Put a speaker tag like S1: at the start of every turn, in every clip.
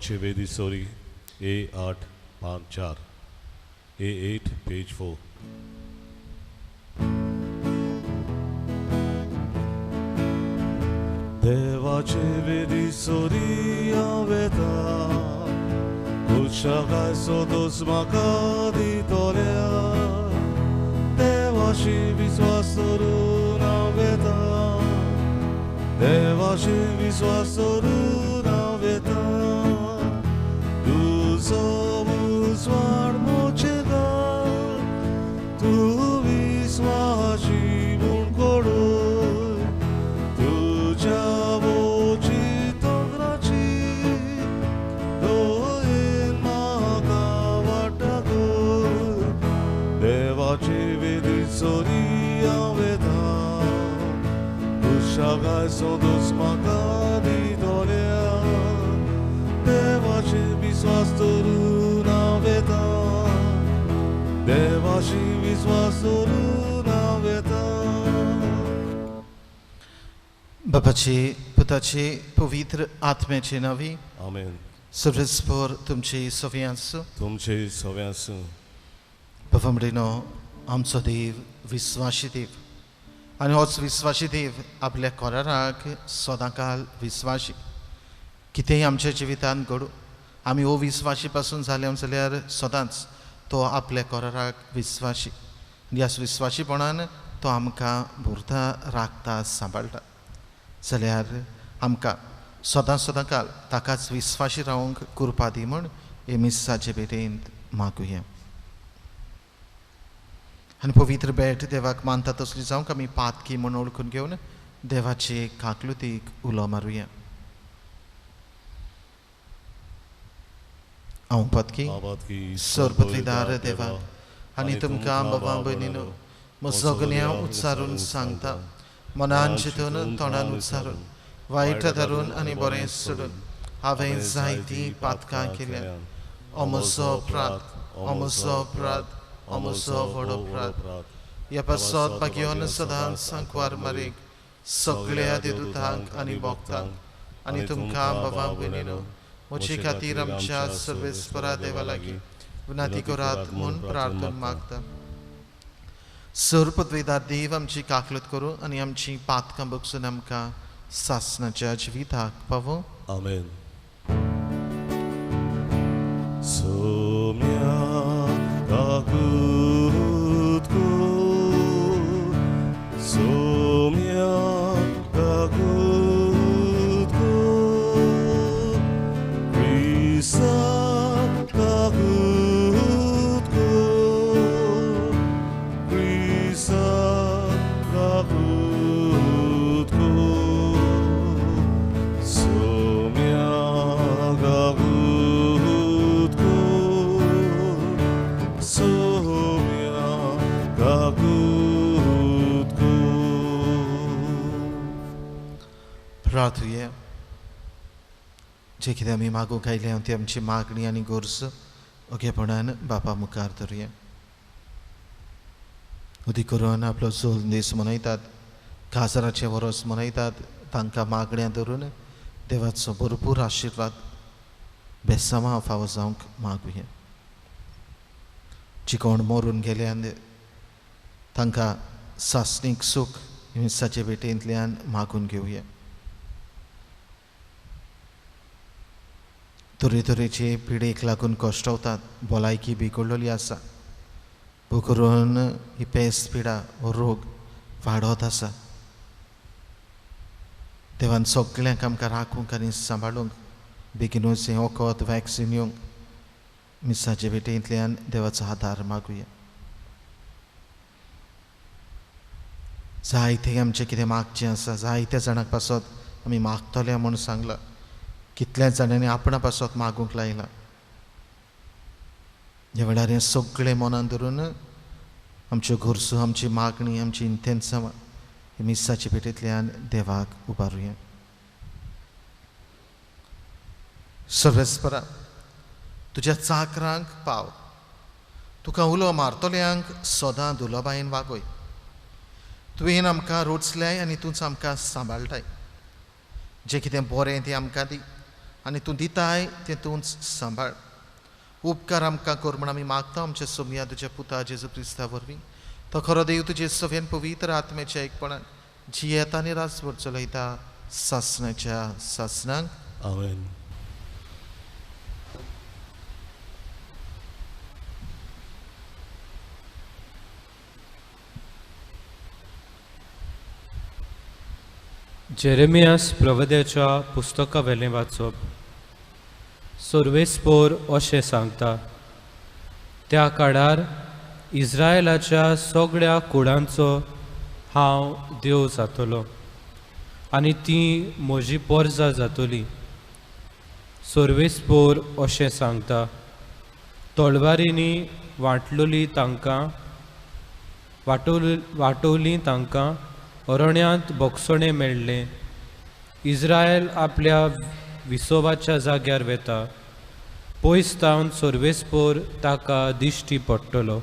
S1: देवाचे वेदी sorry A8 पान 4, A8 page 4. देवाचे वेदी सोरी हांव वेता, खुशाकाय सोदोस म्हाका दितोल्या. देवाशी विस्वास धरून हांव वेता, देवाशी विस्वास धरून हांव वेता. तुजो उजवाड म्हजेर घाल, तूं विस्वाशी म्हूण घडय. तुज्या वोची तोंगराची दयेन म्हाका वाट दाखय. देवाची वेदी सोरी हांव वेता, खुशाकाय सोदूच म्हाका दितोल्या. देवाशी विस्वास धरून हांव वेता, देवाशी विस्वास धरून हांव वेता.
S2: बापाचे, पुताचे, पवित्र आत्म्याचे नांवी.
S1: आमेन.
S2: सर्वेस्पर तुमचे सवे आसूं.
S1: तुमचे सवे आसूं.
S2: बाबा म्हणिनो, आमचो देव विस्वाशी देव, आनी होच विस्वाशी देव आपल्या कोराराक सदांकाल विस्वाशी. कितेंय आमच्या जिवितांत घडूं, आमी अविस्वाशी पासून जाले जाल्यार सदांच तो आपल्या कोराराक विस्वाशी. ह्या विस्वाशीपणान तो आमकां भरता, राखता, सांबाळटा. जाल्यार आमकां सदां सदांकाल ताकाच विस्वाशी रावंक कृपा दी म्हूण हे मिसाचे भेटेंत मागुया. आनी पवित्र भेट देवाक मानता तसली जावंक आमी पातकी म्हूण वळखून घेवन देवाचे काकलुतीक उलो मारुया. हांव पातकी सरपत्रीदार देवा आनी तुमकां बाबा भयणीनो म्हजो गुन्यांव उच्चारून सांगता, मनान चिंतून तोंडान उच्चारून वायट धरून आनी बरें सोडून हांवें जायतीं पातकां केल्या. अमसो अपराध, अमसो अपराध, अमसो व्हड अपराध. ह्या पासत भाग्योन सदांच सांकवार मारीक सगळ्या देदुतांक आनी भक्तांक आनी तुमकां बाबा भयणीनो म्हजे खातीर आमच्या सर्वेस्परा देवा लागीं विनंती करात म्हूण प्रार्थना मागता. सर्वपदवीदार देव आमची काकलत करूं आनी आमची पातकां बगसून आमकां सासणाच्या जिविताक पावो.
S1: आमेन. सोम्या काकूत कर, सोम्या काकूत कर, क्रिस्ता काकूत कर, क्रिस्ता काकूत कर, सोम्या काकूत कर, सोम्या काकूत कर.
S2: प्रार्थुया. जे कितें आमी मागूंक आयल्या ती आमची मागणी आनी गरज ओगेपणान बापा मुखार धरुया. उदी करून आपलो जोल दीस मनयतात, काजाराचें वरस मनयतात, तांकां मागण्या धरून देवाचो भरपूर आशिर्वाद बेसांवां फावो जावंक मागुया. जी कोण मरून गेल्यान तांकां सासणीक सूख हिंसाचे भेटेंतल्यान मागून घेवया. तरेतरेचे पिडेक लागून कश्टवतात, भलायकी बिगडलेली आसा, करून ही पेस पिडा हो रोग वाडत आसा. देवान सगळ्यांक आमकां राखूंक आनी सांबाळूंक बेगीनूच हें वखद वॅक्सिन येवंक मिसाचे भेटेंतल्यान देवाचो आदार मागुया. जायते आमचें कितें मागचें आसा, जायत्या जाणांक पासत आमी मागतले म्हूण सांगलां, कितल्या जाणांनी आपणा पासत मागूंक लायलां. ह्या वेळार हें सगळें मनान धरून आमच्यो गरजो, आमची मागणी, आमची इंतेन्सांवां ही मिसाचे भेटेंतल्यान देवाक उबारुया. सर्वेस्परा, तुज्या चाकरांक पाव, तुका उलो मारतल्यांक सदां दुलोबायेन वागय. तुवें आमकां रोचल्याय आनी तूंच आमकां सांबाळटाय. जें कितें बरें तें आमकां दी आनी तूं दिताय तें तूंच सांबाळ. उपकार आमकां कर म्हण आमी मागता आमच्या सोमया तुज्या पुता जेजू क्रिस्ता वरवीं. तो खरो देव तुजे सव्यान पवित्र आत्म्याच्या एकपणान जियेता आनी राजवट चलयता सासणाच्या सासणाक.
S1: आमेन.
S3: जेरेमियास प्रवद्याच्या पुस्तका वेलें वाचप. सर्वेस्पोर अशें सांगता, त्या काळार इस्रायलाच्या सगळ्या कुळांचो हांव देव जातलो आनी ती म्हजी पोरजा जातली. सर्वेस्पोर अशें सांगता, तलवारींनी वांटलोली तांकां वाटोवली तांकां अरण्यांत बोगसणें मेळ्ळें. इस्रायल आपल्या विसोवाच्या जाग्यार वेता, पयस तावन सर्वेस्पोर ताका दिश्टी पडटलो.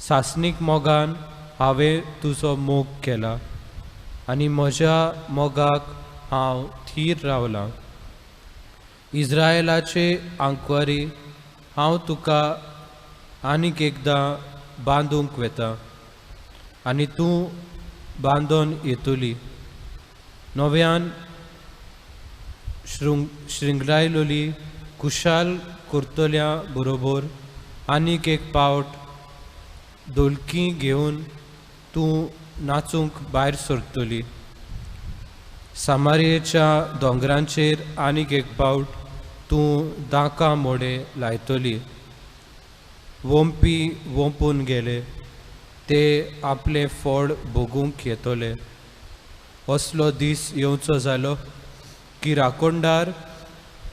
S3: सासणीक मोगान हांवें तुजो मोग केला आनी म्हज्या मोगाक हांव थीर रावलां. इस्रायलाचे आंकवारी हांव तुका आनीक एकदां बांदूंक वेता आनी तूं बांदून येतली. नव्यान श्रृंगरायलोली खुशाल करतल्या बरोबर आनीक एक पावट धोलकी घेवन तूं नाचूंक भायर सरतली. सामारियेच्या दोंगरांचेर आनीक एक पावट तूं दांका मोडे लायतली. वोंपी वोंपून गेले ते आपलें फळ भोगूंक येतले. असलो दीस येवचो जालो की राखणदार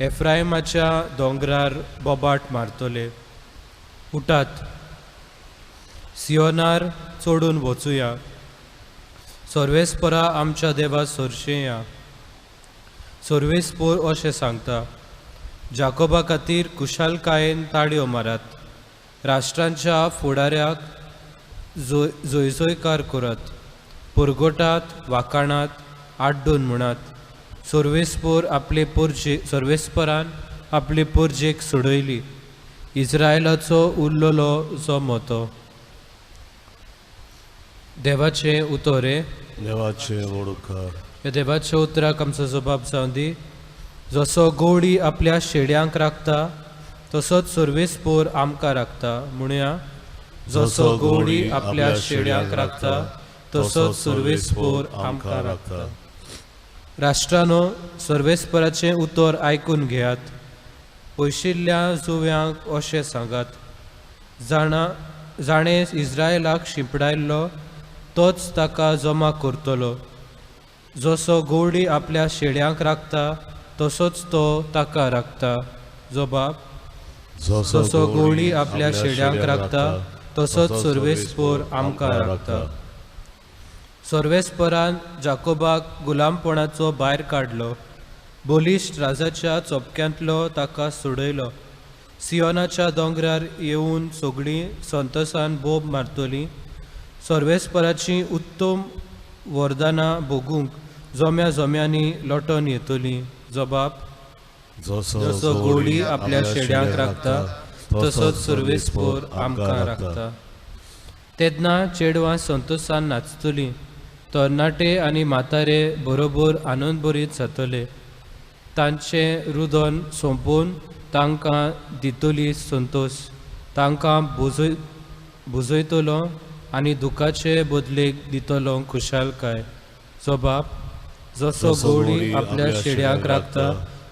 S3: एफ्रायमाच्या दोंगरार बोबाट मारतले, उठात सियोनार चडून वचुया, सर्वेस्परा आमच्या देवा सरशें या. सर्वेस्पोर अशें सांगता, जाकोबा खातीर खुशालकायेन ताळयो मारात, राष्ट्रांच्या फुडाऱ्याक जयजयकार करात, पुरगोटात वाकाणात आड्डून म्हणात, सर्वेस्पोर आपले पोरजे सर्वेस्परान आपले पोरजेक सोडयली, इस्रायलाचो उरलेलो जमो तो. देवाचें उतर हें.
S1: देवाचें व्हड उपकार.
S3: ह्या देवाच्या उतराक आमचो जबाब जावं दी. जसो गवळी आपल्या शेड्यांक राखता तसोच सर्वेस्पोर आमकां राखता. म्हणया, जसो गवळी आपल्या शेड्यांक राखता तसोच सर्वेस्पोर आमकां राखता. राष्ट्रानो सर्वेस्पराचें उतर आयकून घेयात. पयशिल्ल्या जुव्यांक अशें सांगात, जाणें इस्रायलाक शिंपडायल्लो तोच ताका जमा करतलो. जसो गवळी आपल्या शेड्यांक राखता तसोच तो ताका राखता. जबाब, जसो गवळी आपल्या शेड्यांक राखता तसोच सर्वेस्पोर आमकां राखता. सर्वेस्परान जाकोबाक गुलामपणाचो भायर काडलो, बलिश्ट राजाच्या चोपक्यांतलो ताका सोडयलो. सियोनाच्या दोंगरार येवन सगळीं संतोसान बोब मारतलीं. सर्वेस्पराचीं उत्तम वरदानां भोगूंक जोम्या जोम्यांनी लोटोन येतलीं. जबाब, जसो गवळी आपल्या शेड्यांक राखता तसोच सर्वेस्पोर आमकां राखता. तेन्ना चेडवां संतोसान नाचतलीं, तरणाटे आनी म्हातारे बरोबर आनंदभरीत जातले. तांचें रुदन सोंपोवन तांकां दितली संतोष, तांकां भुजयतलो आनी दुखाचे बदलेक दितलो खुशालकाय. जबाब, जसो गवळी आपल्या शेड्यांक राखता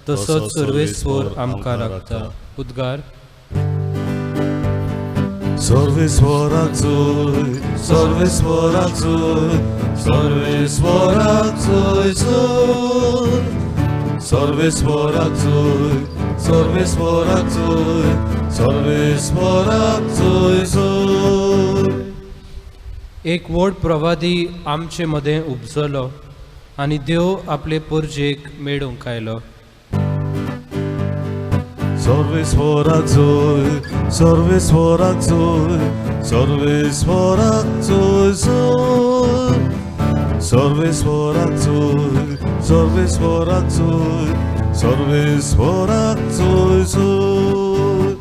S3: तसोच सर्वेस्पोर आमकां राखता. उद्गार.
S1: सर्वेस्पराक जोय, सर्वेस्पराक जोय, सर्वेस्पराक जोय जोय, सर्वेस्पराक जोय, सर्वेस्पराक जोय, सर्वेस्पराक जोय जोय.
S3: एक व्हड प्रवादी आमचे मदें उपजलो आनी देव आपले पोरजेक मेळूंक आयलो.
S1: सर्वेस्पराक जोय, सर्वेस्पराक जोय, सर्वेस्पराक जोय जोय, सर्वेस्पराक जोय, सर्वेस्पराक जोय, सर्वेस्पराक चोय चोय।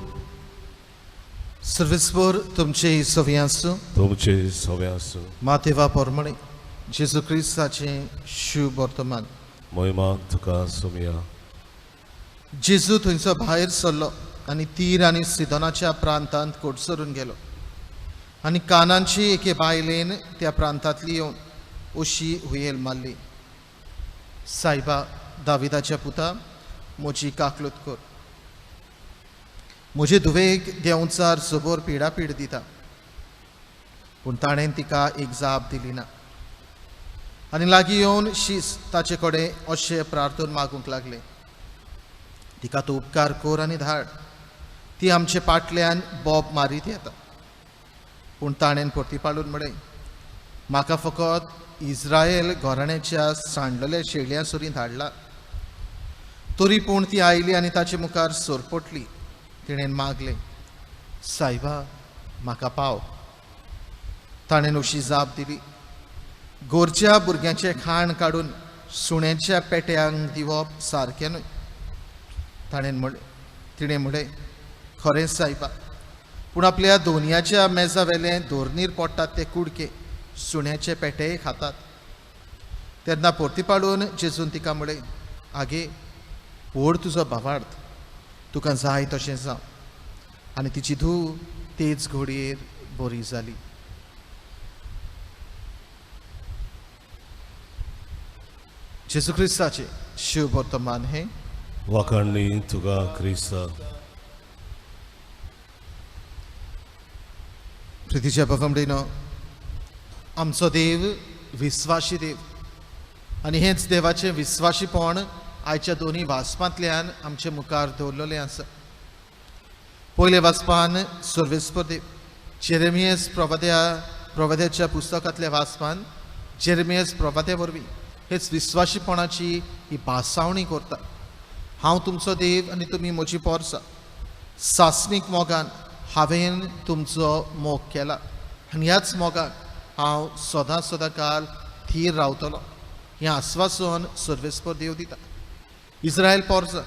S2: सर्वेस्पर तुमचे सवी आसूं।
S1: तुमचे सवे आसूं।
S2: मातेवा पोरमणे जेजू क्रिस्ताचें शुभ वर्तमान।
S1: महिमा तुका सोमया।
S2: जेजू थंयचो भायर सरलो आनी तीर आनी सिदोनाच्या प्रांतांत कोटसरून गेलो आनी कानांची एके बायलेन त्या प्रांतांतली येवन अशी हुयेल मारली, सायबा दाविदाच्या पुता म्हजी काकलूत कर, म्हजे धुवेक देंवचार जबर पिडापीड दिता। पूण ताणें तिका एक जाप दिली ना आनी लागीं येवन शीस ताचे कडेन अशें प्रार्थन मागूंक लागले, तिका तूं उपकार कर आनी धाड, ती आमचे पाटल्यान बोब मारीत येता। पूण ताणें परतीपाळून म्हळें, म्हाका फकत इस्रायल घराण्याच्या सांडलेल्या शेळयां सरीं धाडला। तरी पूण ती आयली आनी ताचे मुखार सरपटली। तिणें मागलें, सायबा म्हाका पाव। ताणें अशी जाप दिली, गोरच्या भुरग्यांचें खाण काडून सुण्याच्या पेट्यांक दिवप सारकें न्हय। ताणें म्हणलें, तिणें म्हणलें, खरेंच सायबा, पूण आपल्या दोनयाच्या मेजा वेले धोरणीर पडटात ते कुडके सुण्याचे पेटेय खातात। तेन्ना परतीपाळून जेजून तिका म्हणलें, आगे व्हड तुजो भावार्थ, तुका जाय तशें जावं। आनी तिची धूव तेच घडयेर बरी जाली। जेजू क्रिस्ताचें शुभ वर्तमान हें।
S1: वाखाणणी तुका क्रिस्ता।
S2: प्रितीच्या बाबांनो, आमचो देव विस्वाशी देव आनी हेंच देवाचें विस्वाशीपण आयच्या दोनूय वाचपांतल्यान आमचे मुखार दवरलेलें आसा। पयले वाचपान सर्वेस्पर देव जेरेमियस प्रवाद्याच्या पुस्तकांतल्या वाचपान जेरेमियस प्रवाद्या वरवीं हेच विस्वाशीपणाची ही भासावणी करता। हांव तुमचो देव आनी तुमी म्हजी पोरसां, सासणीक मोगान हांवें तुमचो मोग केला आनी ह्याच मोगान हांव सदां सदां काल थीर रावतलो, हें आस्वासन सर्वेस्पर देव दिता। इस्रायल पोरसां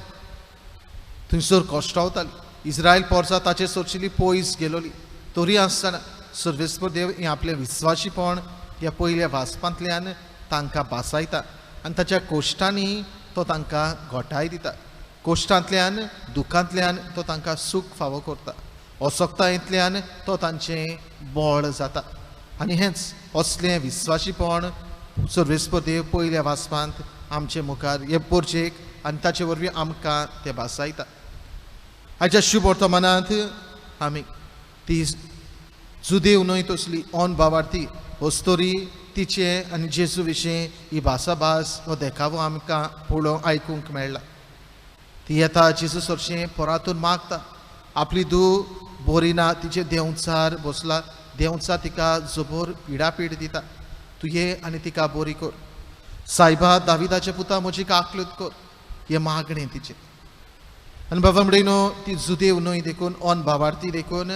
S2: थंयसर कश्टावताली, इस्रायल पोरसां ताचे सोरशिली पयस गेलोली, तरी आसतना सर्वेस्पर देव हें आपलें विस्वाशीपण ह्या पयल्या वाचपांतल्यान तांकां भासायता आनी ताच्या कोश्टांनी तो तांकां घोटाय दिता। कोश्टांतल्यान दुखांतल्यान तो तांकां सूख फावो करता, असक्तायेंतल्यान तो तांचें बळ जाता। आनी हेंच असलें विस्वाशीपण सर्वेस्पर देव पयल्या वाचपांत आमचे मुखार हे पोरचेक आनी ताचे वरवीं आमकां ते भासायता। आयच्या शुभ वर्तमानांत आमी ती जुदेव न्हय तसली ऑन भावार्थी अस्तोरी तिचे आनी जेजू विशीं ही भासाभास हो देखावो आमकां पळोवंक आयकूंक मेळ्ळा। ती येता जेजू सरशीं परातून मागता, आपली धूव बरी ना, तिचे देंवचार बसला, देंवचार तिका जबर पिडापीड दिता, तूं ये आनी तिका बरी कर, सायबा दाविदाचे पुता म्हजी काकलूत कर, हें मागणें तिचें। आनी बाबा म्हणिनो ती जुदेव न्हय देखून ऑन भावार्थी देखून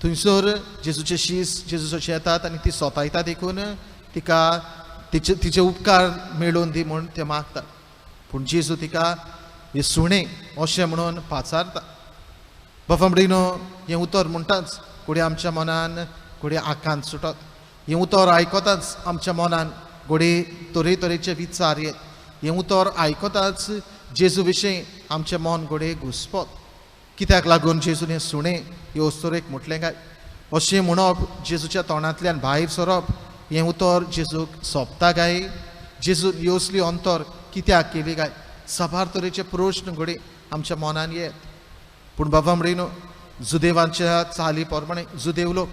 S2: थंयसर जेजूचे शीस जेजू सरशीं येतात आनी ती सोतायता देखून तिका तिचे तिचे उपकार मेळोवन दी म्हूण ते मागता। पूण जेजू तिका हे सुणें अशें म्हणून पाचारता। बाबा म्हणिनो हें उतर म्हणटाच घडये आमच्या मनान घडये आकांत सुटत, हें उतर आयकताच आमच्या मनान घडये तरेतरेचे विचार येत, हें उतर आयकताच जेजू विशीं आमचें मन घडये घुसपत। कित्याक लागून जेजून हें सुणें हे अस्तोरेक म्हटलें काय अशें म्हणप जेजूच्या तोंडांतल्यान भायर सरप हें उतर जेजूक सोंपता काय, जेजून ही असली अंतर कित्याक केली काय, साबार तरेचे प्रश्न घडये आमच्या मनान येत। पूण बाबा म्हणिनो जुदेवांच्या चाली प्रमाणे जुदेव लोक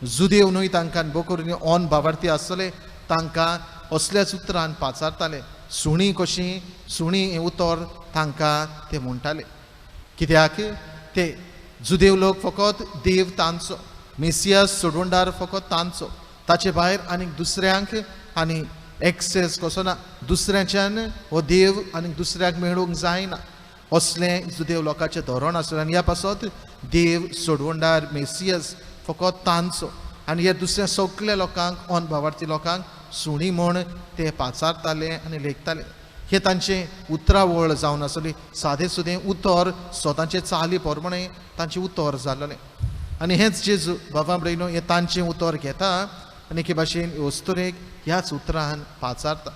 S2: जुदेव न्हय तांकां बोकरून ऑन भावार्थी आसतले तांकां असल्याच उतरान पाचारताले, सुणी कशीं सुणी हें उतर तांकां ते म्हणटाले। कित्याक ते जुदेव लोक फकत देव तांचो, मेसियास सोडवणदार फकत तांचो, ताचे भायर आनीक दुसऱ्यांक आनी एक्सेस कसो ना, दुसऱ्याच्यान हो देव आनीक दुसऱ्याक मेळूंक जायना असलें जुदेव लोकांचें धोरण आसलें। आनी ह्या पासत देव सोडवणदार मेसियस फकत तांचो आनी ह्या दुसऱ्या सगल्या लोकांक ऑन भावार्थी लोकांक सुणी म्हूण ते पाचारताले आनी लेखताले। हे तांचें उतरावळ जावन आसली, सादें सुदें उतर स्वताचे चाली प्रमाणे तांचें उतर जाल्लें. आनी हेंच जेजू बाबा भयणीनो हें तांचें उतर घेता आनी एके भाशेन अस्तुरेक ह्याच उतरान पाचारता.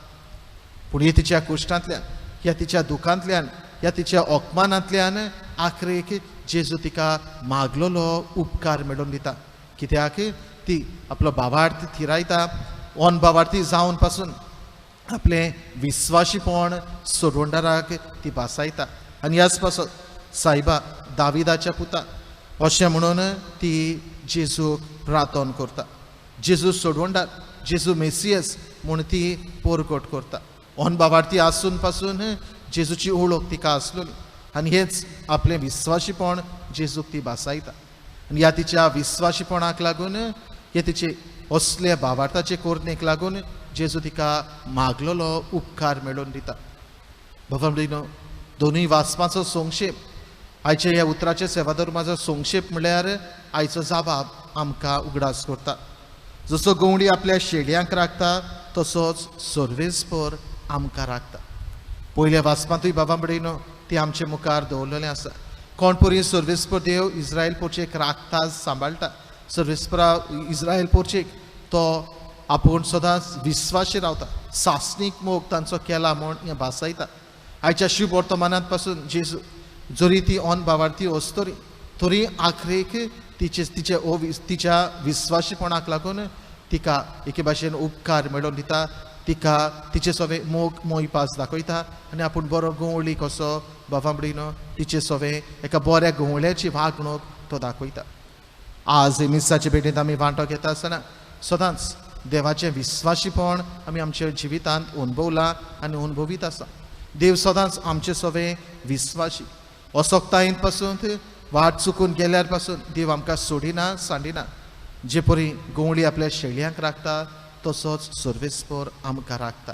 S2: पूण हे तिच्या कुश्टांतल्यान, ह्या तिच्या दुखांतल्यान, ह्या तिच्या अपमानांतल्यान आखरेक जेजू तिका मागलेलो उपकार मेळोवन दिता. कित्याक ती आपलो भावार्थ थिरायता, ऑन भावार्थी जावन पासून आपलें विस्वाशीपण सोडवणदाराक ती भासायता. आनी ह्याच पासत सायबा दाविदाच्या पुता अशें म्हणून ती जेजूक प्रार्थना करता. जेजू सोडवणदार, जेजू मेसियस म्हूण ती परगट करता. ऑन भावार्थी आसून पासून जेजूची ओळख तिका आसलेली आनी हेंच आपलें विस्वाशीपण जेजूक ती भासायता. आनी ह्या तिच्या विस्वाशीपणाक लागून, हे तिचे असल्या भावार्थाचे कोरणेक लागून जेजू तिका मागलेलो उपकार मेळोवन दिता. बाबा भयणीनो, दोनूय वाचपाचो संक्षेप, आयच्या ह्या उतराच्या सेवाधर्माचो संक्षेप म्हळ्यार आयचो जाबाब आमकां उगडास करता. जसो गवंडी आपल्या शेड्यांक राखता तसोच सर्वेस्पर आमकां राखता. पयल्या वाचपांतूय बाबा भयणीनो ती आमचे मुखार दवरलेलें आसा. कोण परी सर्वेस्पर देव इस्रायल पोरचेक राखता, सांबाळटा. सर्वेस्परा इस्रायल पोरचेक तो आपूण सदांच विस्वाशी रावता, सासणीक मोग तांचो केला म्हूण हें भासायता. आयच्या शुभ वर्तमानांत पासून जेजू जरी ती ऑन भावार्थी अस्तुरी तरी आखरेक तिचे तिचे तिच्या विस्वाशीपणाक लागून तिका एके भाशेन उपकार मेळोवन दिता. तिका तिचे सवे मोग मोयपास दाखयता आनी आपूण बरो गवळी कसो बाबा भयणीनो तिचे सवे एका बऱ्या गवळ्याची वागणूक तो दाखयता. आज मिसाचे भेटेंत आमी वांटो घेता आसतना सदांच देवाचें विस्वाशीपण आमी आमच्या जिवितांत अणभवलां आनी अणभवीत आसा. देव सदांच आमचे सवे विस्वाशी. असक्तायेन पासून वाट चुकून गेल्यार पासून देव आमकां सोडिना, सांडिना. जे परी गवळी आपल्या शेळयांक राखता तसोच सर्वेस्पर आमकां राखता.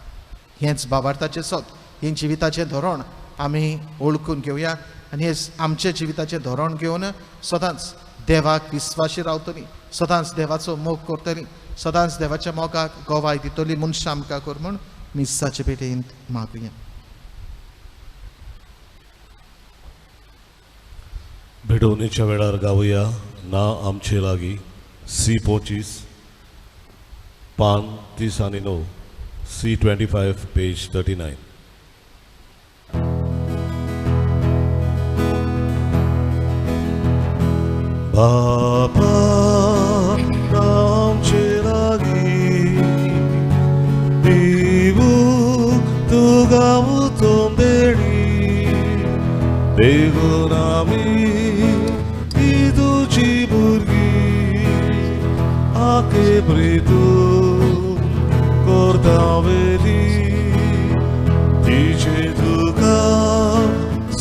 S2: हेंच भावार्थाचें सत, हें जिविताचें धोरण आमी वळखून घेवया आनी हें आमचें जिविताचें धोरण घेवन सदांच देवाक विस्वाशी रावतली, सदांच देवाचो मोग करतली, सदांच देवाच्या मोगाक गवाय दितली मनशां आमकां कर म्हूण मिसाचे भेटेंत मागुया.
S1: भेटवणेच्या वेळार गावया ना आमचे लागीं सी 25 पान 30 आनी 9, सी 25 पेज 39. बाबा आमचे लागीं देवू तुका उतम देणी, देखून आमी तुजी भुरगीं आके प्रीतू करता वेली तिचे तुका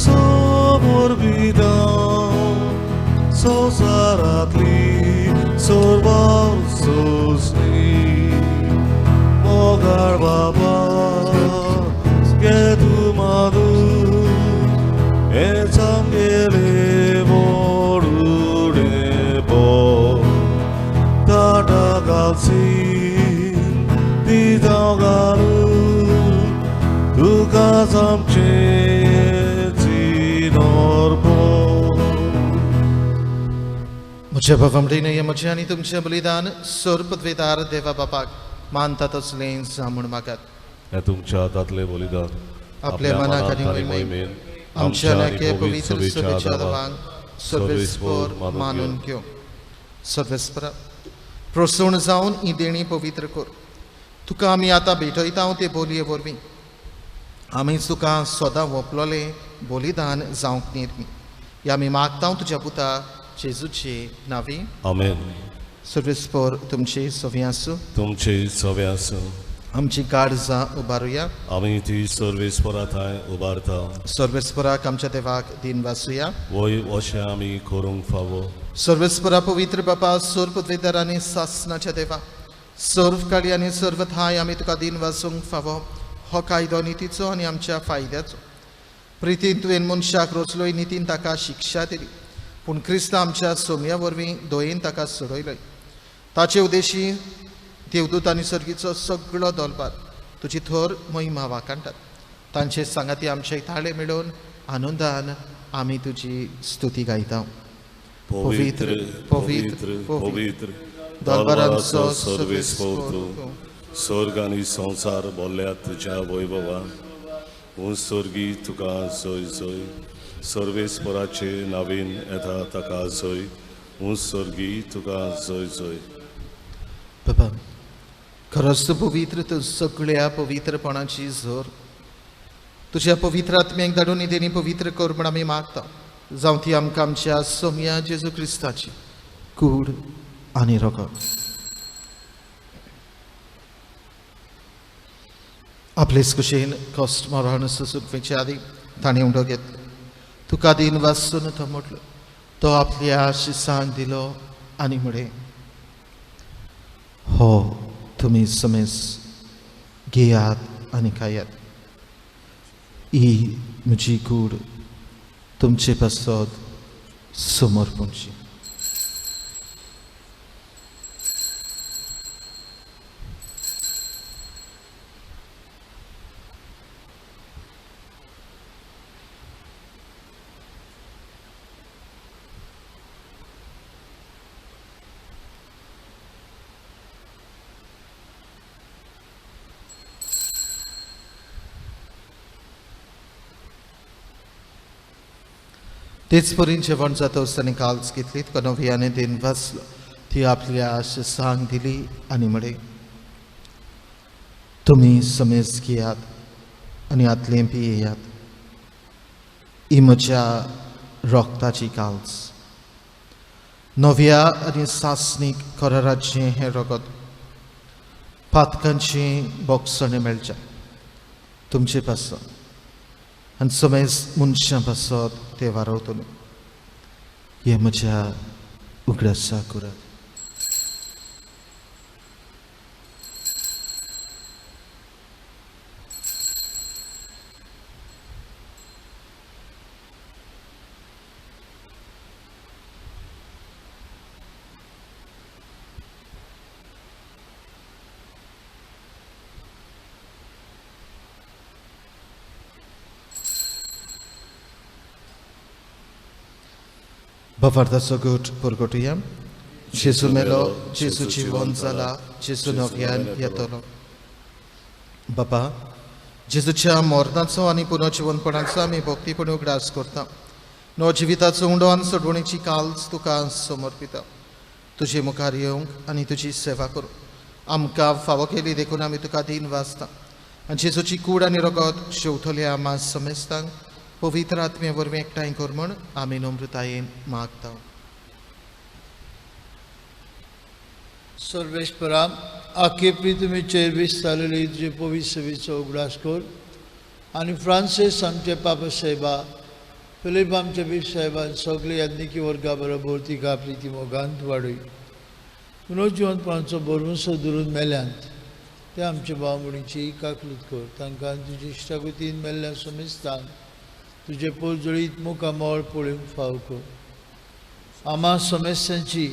S1: समर्पिता संवसारांतली सर्वां सोंसणी. मोगाळ बाबा घे तूं मादू हें आमगेलें मोडुणें पोट ताटा घालसी दिता घालून तुकाच आमचें चिनोर.
S2: म्हज्या बाबा भयणीनो, म्हजें आनी तुमचें बलिदान सर्वपदवेदार देवा बापाक मानता तसलें जावं म्हूण मागात.
S1: हें तुमच्या हातांतलें बलिदान
S2: आपल्या मनाक आनी मोहिमेन आमच्या नाके पवित्र सभेच्या देवांक सर्वेस्पर मानून घेवं. सर्वेस्परा प्रसन्न जावन ही देणी पवित्र कर. तुका आमी आतां भेटयता ते बोलये वरवीं आमी तुका सदां वपलोलें बलिदान जावंक निर्मी. ह्या आमी मागता तुज्या पुता जेजूचे नांवी.
S1: आमेन.
S2: सर्वेस्पर तुमचे सवे आसूं.
S1: तुमचे सवे आसूं.
S2: आमची काळजां उबारुया.
S1: आमी ती सर्वेस्परा थंय उबारता.
S2: सर्वेस्पराक आमच्या देवाक दिन वाचुया.
S1: वय अशें आमी करूंक फावो.
S2: सर्वेस्परा पवित्र बापा, सर्व आनी सासनाच्या देवा, सर्व काळी आनी सर्व थाय आमी तुका दिन वाचूंक फावो. हो कायदो नितीचो आनी आमच्या फायद्याचो. प्रितीन तुवें मनशाक रचलोय, नितीन ताका शिक्षा दिली, पूण क्रिस्त आमच्या सोम्या वरवीं दयेन ताका सोडयलोय. ताचे उद्देशी देवदूत आनी सर्गीचो सगळो दलबार तुजी थोर महिमा वाखाणटात. तांचे सांगाती आमचे थाळे मेळोवन आनंदान आमी तुजी स्तुती गायता.
S1: पवित्र पवित्र पवित्र दरबाराचो सर्वेस्पोर तूं, स्वर्ग आनी संवसार बोल्ल्या तुज्या वैभवान. ऊंच स्वर्गी तुका जय जय, सर्वेस्पोराचे नवीन येता ताका जय, ऊंच स्वर्गी तुका जय जय.
S2: बाबा खरोच तूं पवित्र, तूं सगळ्या पवित्रपणाची जोर. तुज्या पवित्र आत्म्याक धाडून तेणी पवित्र कर म्हण आमी मागता. जावं ती आमकां आमच्या सोम्या जेजू क्रिस्ताची कूड आनी रगत. आपलेच कुशेन कश्ट मरण सोंसूंक आदी ताणें उंडो घेतलो, तुका दिन वासून तो म्हटलो, तो आपल्या शिसांक दिलो आनी म्हळें, हो तुमी समेस घेयात आनी खायात, ही म्हजी कूड तुमचे पासत समर्पणची. तेच परीन जेवण जाता आसतना काल्स घेतली, तुका नव्याने दिन वाचलो, ती आपल्या शिसांक दिली आनी म्हळें, तुमी समेज घेयात आनी हातलें पियेयात, ही म्हज्या रगताची काल्स, नव्या आनी सासणीक कराराचें हें रगत पातकांचें बोगसणें मेळचें तुमचे पासत आनी समेज मनशां पासत ते वारवतले. हे म्हज्या उगडासा करात. भावार्थाचो गोट परगटुया. जेजू मेलो, जेजू जिवन जाला, जेजू नव्यान येतलो. बाबा, जेजूच्या मरणाचो आनी पुनर्जिवनपणाचो आमी भक्तीपणी उगडास करता. नव जिविताचो उंडो आनी सोडवणीची काल्स तुका समर्पिता. तुजे मुखार येवंक आनी तुजी सेवा करूं आमकां फावो केली देखून आमी तुका दिन वाचता. आनी जेजूची कूड आनी रगत शेवटल्या आमा समेस्तांक पवित्र आत्मे वरवीं एकठांय कर म्हण आमी नम्रतायेन मागता.
S4: सर्वेस्परा, आखे तुमी विस्तारलेली तुजे पवित्र सेवेचो उगडास कर आनी फ्रांसीस आमचे पापा साहेबा, फिलीप आमचे बीफ साहेबान सगळे याज्ञिकी वर्गा बरोबर तिका आपली ती मोगांत वाडय. पुनर्जिवनपणाचो भरवंसो धरून मेल्यांत ते आमचे भाव भयणीची काकलूत कर. तांकां तुजी इश्टागतीन मेल्ल्या समेस्तान तुजे पोरजळीत मुखामळ पळोवंक फाव कर. आमा समेस्तांची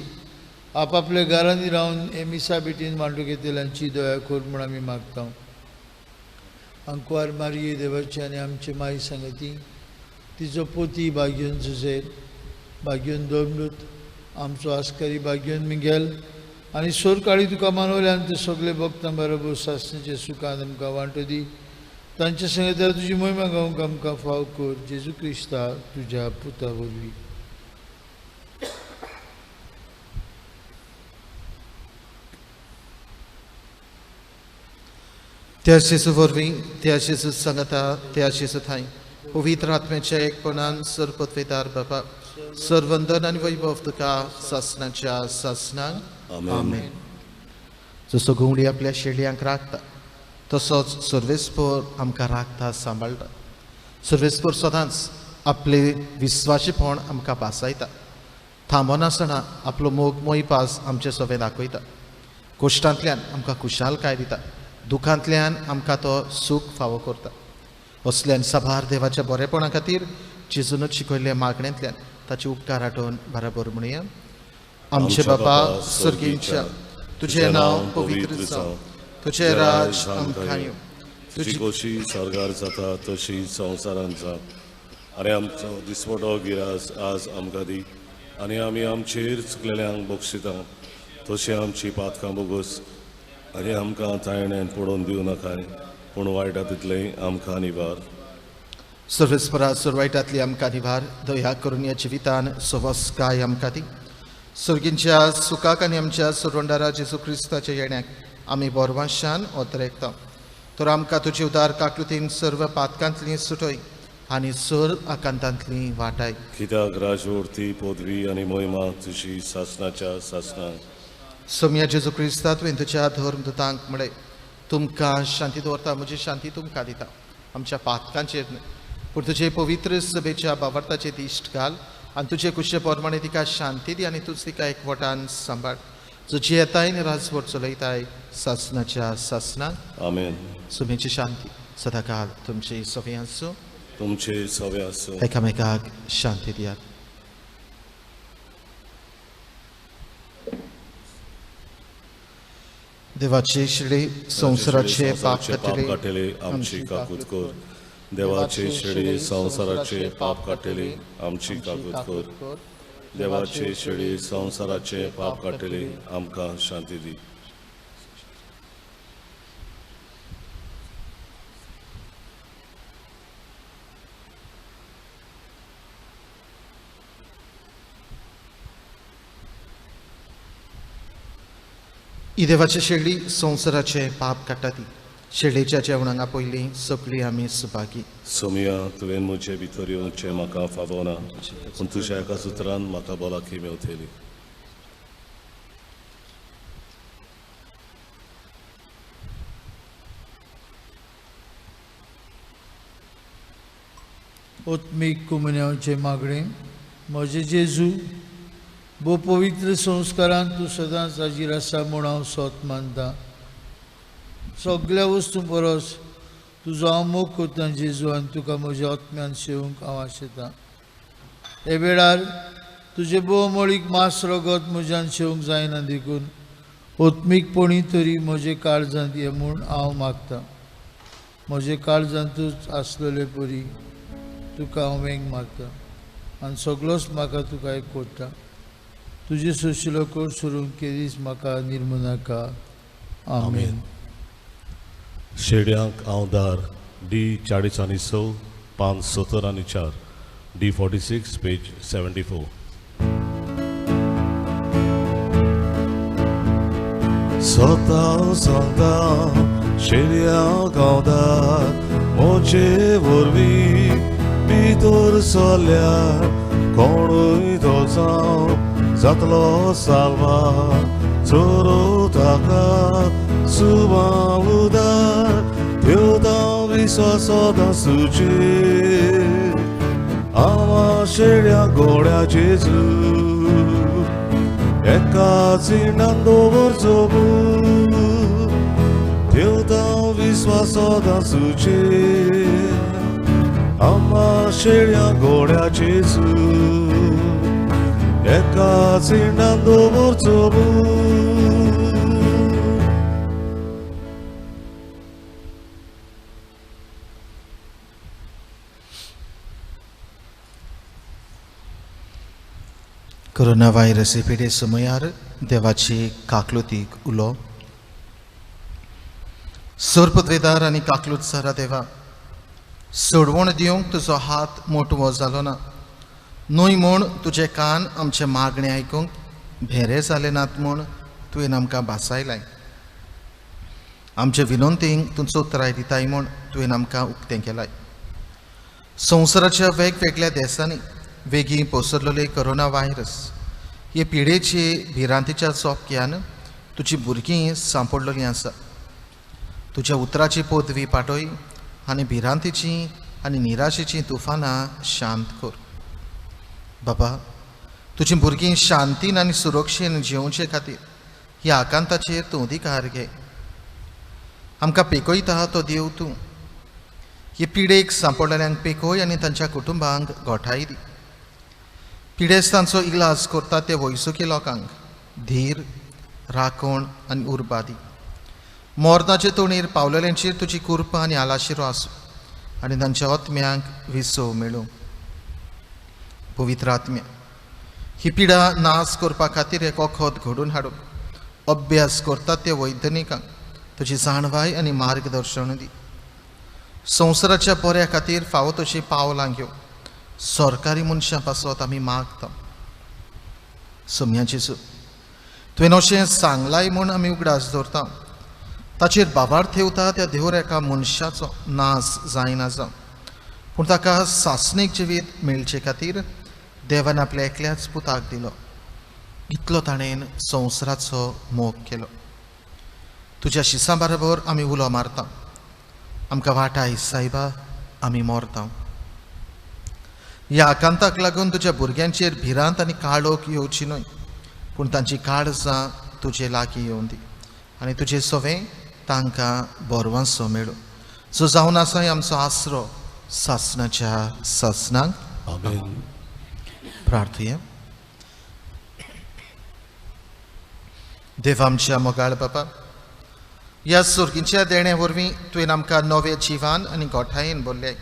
S4: आपापल्या घरांनी रावन हे मिसा भेटीन मांडूंक येतल्यांची दया कर म्हूण आमी मागता. आंकवार मारये देवाची आनी आमचे माई सांगती, तिचो पोती भाग्योन जुझेर, भाग्योन दोमलूत, आमचो आस्कारी भाग्योन मिगेल आनी सोरकाळी तुका मानवल्यान ते सगळे भक्तां बरोबर सासणेचे सुखान आमकां वांटो दी. तांचे संगतार तुजी मोहिमा गावंक आमकां फाव कर, जेजू क्रिस्ता तुज्या पुता वरवीं.
S2: त्या जेजू वरवीं, त्या जेजू सांगता, त्या जेजू थांय पवित्र आत्म्याच्या एकपणान सरपत्वेदार बाबा, सरवंदन आनी वैभव तुका सासणाच्या सासणाक. आमेन. जसो घुंवडी आपल्या शेळयांक राखता तसोच सर्वेस्पोर आमकां राखता, सांबाळटा. सर्वेस्पोर सदांच आपले विस्वाशीपण आमकां भासायता, थांबनासतना आपलो मोग मोयपास आमचे सवे दाखयता. कोश्टांतल्यान आमकां खुशालकाय दिता, दुखांतल्यान आमकां तो सूख फावो करता. असल्यान साबार देवाच्या बरेपणा खातीर जेजूनच शिकयल्ल्या मागण्यांतल्यान ताचे उपकार आठोवन बराबर म्हणया. आमचे बाबा सर्गींच्या, तुजें नांव पवित्र जावं, तुजें राज आमकां येवं,
S1: तुजी खोशी सर्गार जाता तशी संवसारांत जावं. आनी आमचो दिसवडो गिरास आज आमकां दी, आनी आमी आमचेर चुकलेल्यांक बक्षिता तशी आमची पातकां बोगस, आनी आमकां तायण्यान पडोवन दिवं नाकाय, पूण वायटा तितलें आमकां निवार.
S2: सर्वेस्परा सुरवायटांतली आमकां निवार, दया करून ह्या जिवितान सवस्काय आमकां दी. सर्गींच्या सुखाक आनी आमच्या सुरवंडारा जेजू क्रिस्ताच्या येण्याक आमी बोरवाशान ओतरेकता. तर आमकां तुजी उदार काकलुतीन सर्व पातकांतली सुटय आनी सर आकांतांतली वाटाय.
S1: कित्याक राजवर्ती पदवी आनी मोहिमा तुजी सासनाच्या सासना.
S2: सोम्या जेजू क्रिस्ता, तुवें तुज्या धर्मदूतांक म्हळें, तुमकां शांती दवरता, म्हजी शांती तुमकां दिता. आमच्या पातकांचेर न्हय, पूण तुजे पवित्र सभेच्या बावडताचे दिश्ट घाल आनी तुजे कुशे प्रमाणे तिका शांती दी आनी तूंच तिका एकवटान सांबाळ, जो जियेताय आनी राजवट चलयताय सासनाच्या सासनाक.
S1: आमेन.
S2: सुमेची शांती सदांकाल तुमची सवय आसूं,
S1: तुमचे सवय आसूं.
S2: एकामेकाक शांती दियात. देवाचे शिळे संवसाराचे पाप
S1: काडटले आमची काकूत कर. देवाचे शेळी संवसाराचे पाप काडटले आमची काकूत कर. देवाचे शेळी संवसाराचे पाप काडटले आमकां शांती दी.
S2: ही देवाची शेळी संवसाराचे पाप काडटा ती शेळेच्या जेवणांक पयलीं सगळीं आमी सुभागी.
S1: सोमिया, तुवें म्हजे भितर येवचें म्हाका फावना, पूण तुज्या एका सुत्रान म्हाका भलायकी मेवतली.
S4: आत्मीक कुमन्यावचें मागणें. म्हजें जेजू, भोव पवित्र संस्कारान तूं सदांच हाजीर आसा म्हूण हांव सोत मानता. सगळ्या वस्तूं परस तुजो हांव मोग करता जेजू, आनी तुका म्हज्या आत्म्यान सेवूंक हांव आशेतां. हे वेळार तुजें भोवमळीक मांस रगत म्हज्यान सेवूंक जायना, देखून आत्मीकपणी तरी म्हजे काळजांत ये म्हूण हांव मागतां. म्हजे काळजांतूच आसलेले परी तुका हांव वेंग मारता आनी सगळोच म्हाका तुका एक कोट्टा. तुजे सोशिलो कोट सोडून केदीच म्हाका निर्मनाका. आमेन.
S1: शेड्यांक हांव दार डी 40 आनी 6 पान 70 आनी 4 डी 46 पेज 74. स्वता सांगता शेड्यांक हांव दार, म्हजे वरवीं भितर सरल्यार कोणूय तो जावं जातलो साल्वार. चोरो ताका सुबाव उदार, ठेवता विश्वास सदां सुचेर. आवा शेड्या गोड्या जेजू, एका चिंडान दवरचो ठेवता विश्वास सदां सुचेर. आमा शेड्या गोड्या जेजू, एका चिंडान दवरचो.
S2: कोरोना व्हायरस पिडे समयार देवाची काकलुतीक उलो. सोरपदवेदार आनी काकलूत सारा देवा, सोडवण दिवंक तुजो हात मोटवो जालो ना, न्हय म्हूण तुजे कान आमचे मागणें आयकूंक भेरे जाले नात म्हूण तुवें आमकां भासायलाय. आमचे विनंतींक तूं चोत्राय दिताय म्हूण तुवें आमकां उक्तें केलाय. संवसाराच्या वेगवेगळ्या देशांनी वेगीं पसरलेले कोरोना व्हायरस हे पिडेचे भिरांतीच्या चोपक्यान तुजी भुरगीं सांपडलेलीं आसा. तुज्या उतराची पदवी पाटय आनी भिरांतीची आनी निराशेचीं तुफानां शांत कर. बाबा, तुजी भुरगीं शांतीन आनी सुरक्षेन जिवचे खातीर ह्या आकांताचेर तूं अधिकार घे. आमकां पेकयता तो देव तूं. हे पिडेक सांपडलेल्यांक पेकय आनी तांच्या कुटुंबांक गोठाय दी. पिडेस्तांचो इलाज करता ते वयसुकी लोकांक धीर, राखण आनी उर्बा दी. मोरनाचे तोणीर पावलेल्यांचेर तुजी कृपा आनी आलाशिरो आसूं आनी तांच्या आत्म्यांक विसव मेळूं. पवित्र आत्म्या, ही पिडा नाश करपा खातीर एक वखद घडोवन हाडून अभ्यास करतात त्या वैज्ञानिकांक तुजी जाणवाय आनी मार्गदर्शन दी. संवसाराच्या बऱ्या खातीर फावो तशीं पावलां घेव सरकारी मनशां पासत आमी मागता. सम्या जेजू, तुवें अशें सांगलाय म्हूण आमी उगडास दवरता. ताचेर बाबार थेवता त्या देवर एका मनशाचो नाश जायना जावं, पूण ताका सासणीक जिवीत मेळचे खातीर देवान आपल्या एकल्याच पुताक दिलो. इतलो ताणें संवसाराचो मोग केलो. तुज्या शिसां बरोबर आमी उलो मारता, आमकां वाटाय सायबा, आमी मोरता. ह्या आकांताक लागून तुज्या भुरग्यांचेर भिरांत आनी काळोख येवची न्हय, पूण तांची काळजां तुजे लागीं येवन दी आनी तुजे सवें तांकां बरवांसो मेळूं. सो जावन आसा आमचो आसरो सासणाच्या सासणाक.
S1: आमेन.
S2: प्रार्थुया. देव आमच्या मोगाळ बापा, ह्या सुर्गींच्या देणे वरवीं तुवें आमकां नवे जिवान आनी गोठायेन बोल्ले.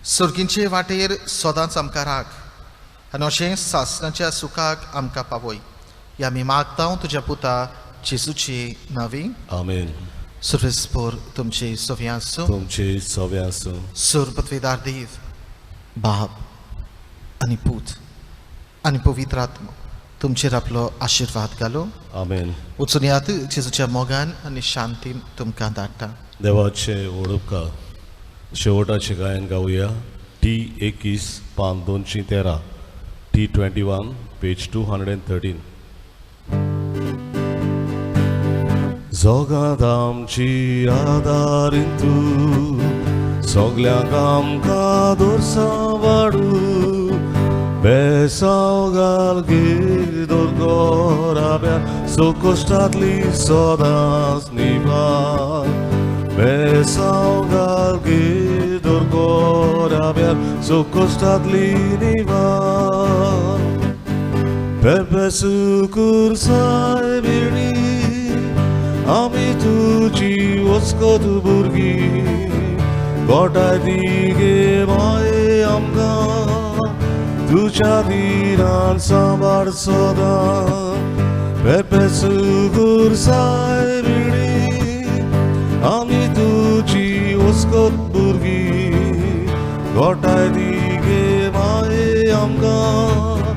S2: सुर्गींचे वाटेर सदांच आमकां राख आनी अशें सासणाच्या सुखाक आमकां पावय. ह्या आमी मागता तुज्या पुता जेजूची नावी.
S1: आमेन.
S2: सुरेस्पोर तुमचे सव्या आसूं.
S1: तुमचे सव्या आसूं.
S2: सुरपत्वेदार देव बाप आनी पूत आनी पवित्र आत्मो तुमचेर आपलो आशिर्वाद घालो.
S1: आमेन.
S2: वचून यात जेजूच्या मोगान आनी शांतीन तुमकां धाडटा.
S1: देवाचे ओडपका शेवटाचे गायन गावया. टी 21 पान 213, T 21 page 213. जगांत आमची आदारीन तूं, सगल्यांक आमकां दोरसां वाडू, बेसांव घाल गे दोरगोराब्या, सोकोश्टांतली सदांच निभार. बेसांव घाल गे दोरगोराब्या, सोकोश्टांतली निभार. पेपे सुकूर सायबिणी, आमी तुजी वस्कत भुरगीं, गोठाय दी गे माये आमकां, तुज्या दिरान सांबाळ सदां. पेपे सुगूर सायबिणी, आमी तुजी वस्कत भुरगीं, गोठाय दी गे माये आमकां,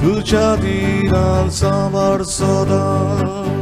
S1: तुज्या दिरान सांबाळ सदां.